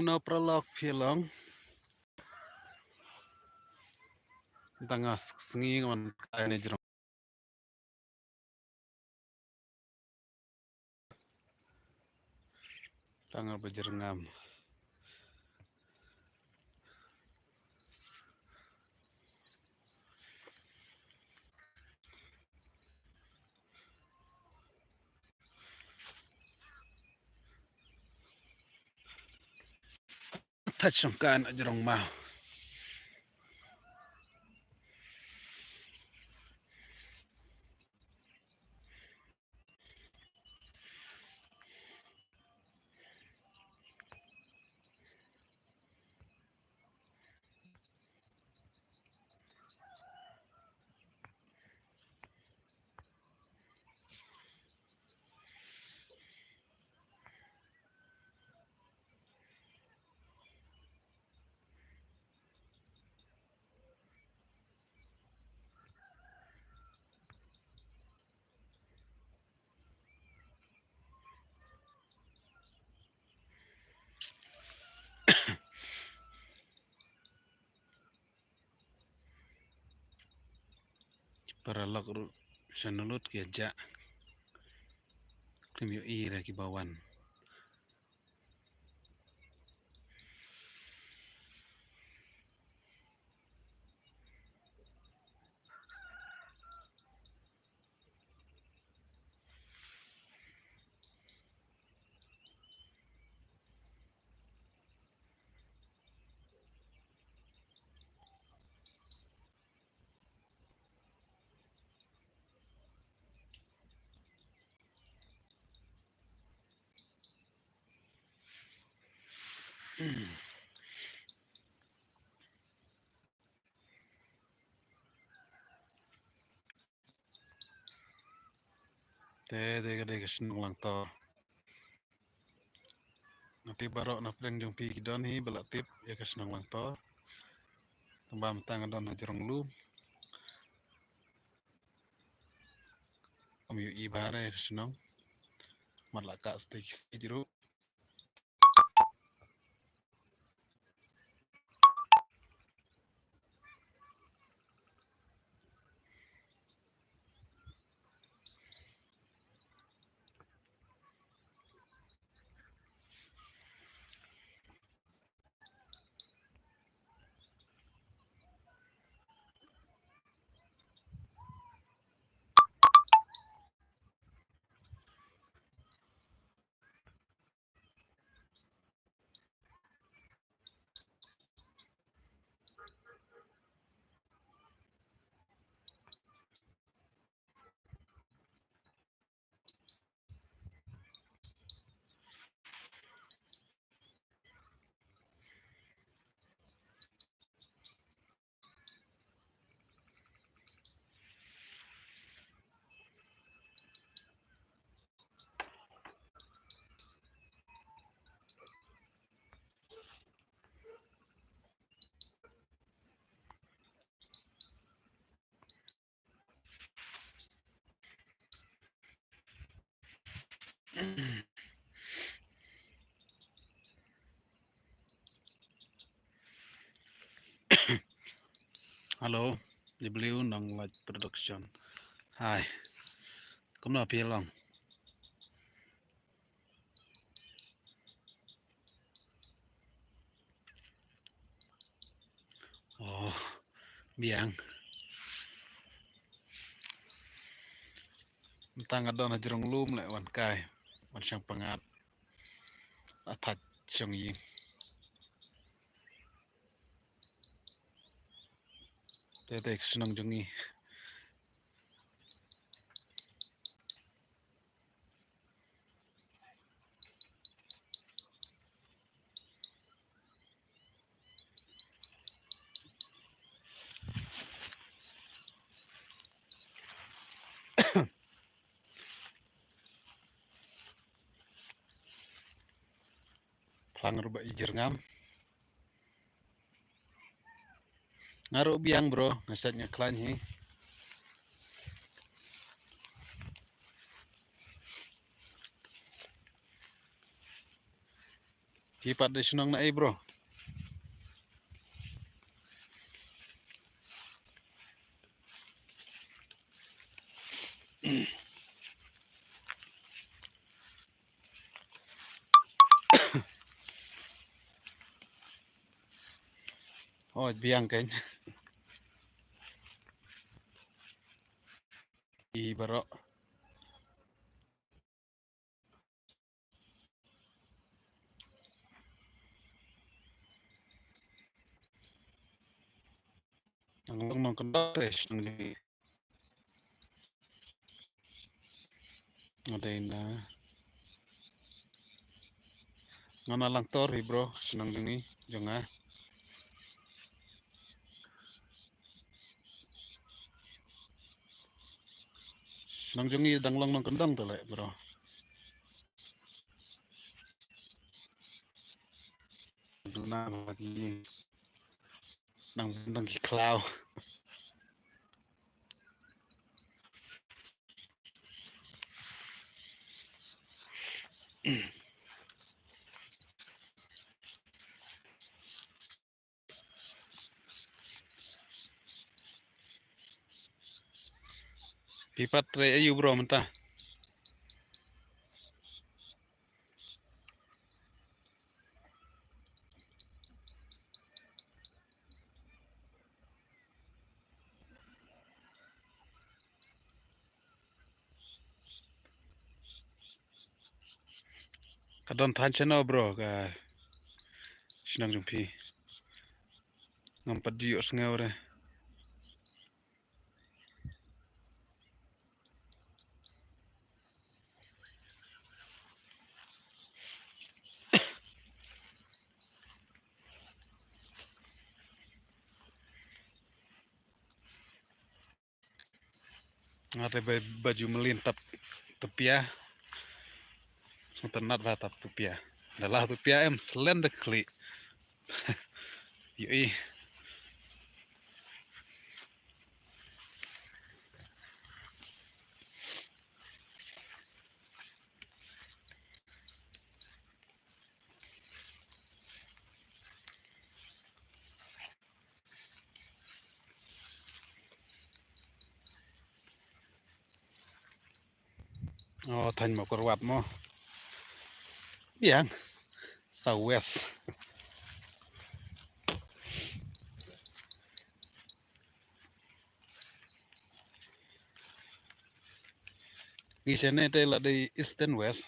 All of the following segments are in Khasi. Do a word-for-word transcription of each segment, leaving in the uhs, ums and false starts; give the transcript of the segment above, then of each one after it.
Kumno paralok phi long? Tang nga sngi nga wan kai ne jrong. Tang nga ba jrngam. Thach shong kan jrong ma. Paralok ruh sha nulud ki ïa jah. Kim ïohi ïa kiba wan. Te, te ka dei ka shnong Langtor. Nga tip baroh na pdeng jong phi ki don hi ba la tip ïa ka shnong Langtor. Tang ba mynta nga don ha jrong lum. Ym ïohi bha re ka shnong. Mat la ka stage stage ruh. Hello, W Nonglait Production. Hi. Kumno phi long? Oh, biang. Mynta nga don ha jrong lum leh wan kai, wan shang pyngngad. Atat shong ïing. Te te ka shnong jong ngi. Phlang ruh ba i jyrngam. Nga ruh biang bro, nga sait nga khlaiñ hi. Phi pat dei shnong na ei, bro? Oh, biang kan. I baroh. Nang long nang kendal te shnong jong ngi. Nga dei na, nga na Langtor hi, bro, shnong jong ngi, jong nga. Shnong jong ngi dang long nang kendal te leh, bro. Duna ma ki nang, nang ki khlaw. Phi pat trei aiu, bro, mynta? Ka don than channel, bro, ka shnong jong phi. Ngam pat ju ïohsngew re. Nga te ba, ba ju mlien tap tupia. Sngewtynnat ba tap tupia. Da la tupia em slen da khlieh. Ïohi. Oh, thaiñ Mawkyrwat mo. Biang. South West. Ngi shane te la dei East and West.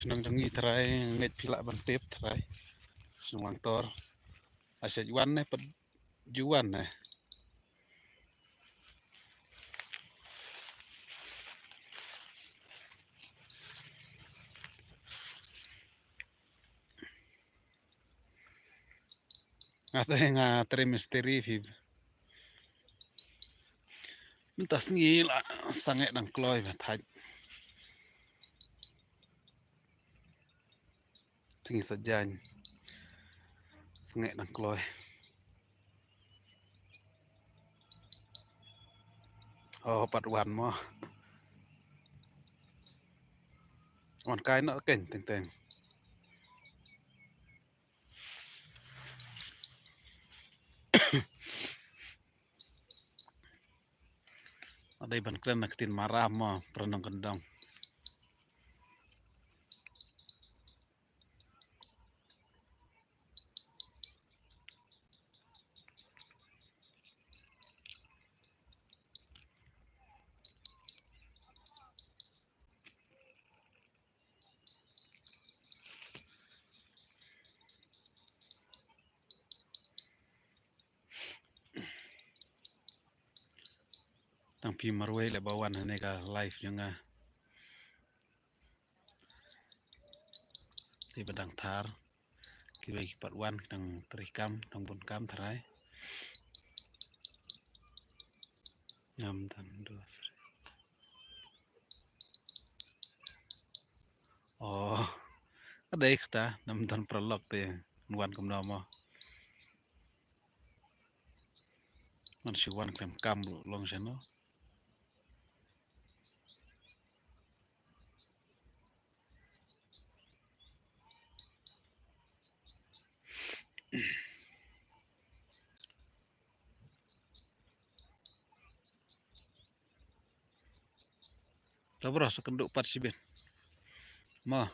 Shnong jong ngi trai, ngeit phi lah ban tip trai. Shnong Langtor. Asha juan ne pat juan ne. Nga te nga trei mistri phi. Mynta sngi la sangeh dang kloi ba thait. Sngi Saitjaiñ. Sangeh dang kloi. Oh, pat wan mo. Wan kai noh kein teng teng. Adei ban kren na ktien Mara mo, para nongkyndong. Tang phi marwei leh ba wan hane ka live jong nga. Te ba dang thar. Kiwei ki pat wan ki dang trei kam, dang bun kam tharai. Ngam don dua seri. Oh, ka dei kata, ngam don paralok te, wan kumno mo. Man shi wan khlem kam ruh long shano. Ta bro, sa kynduh pat shibit. Mo.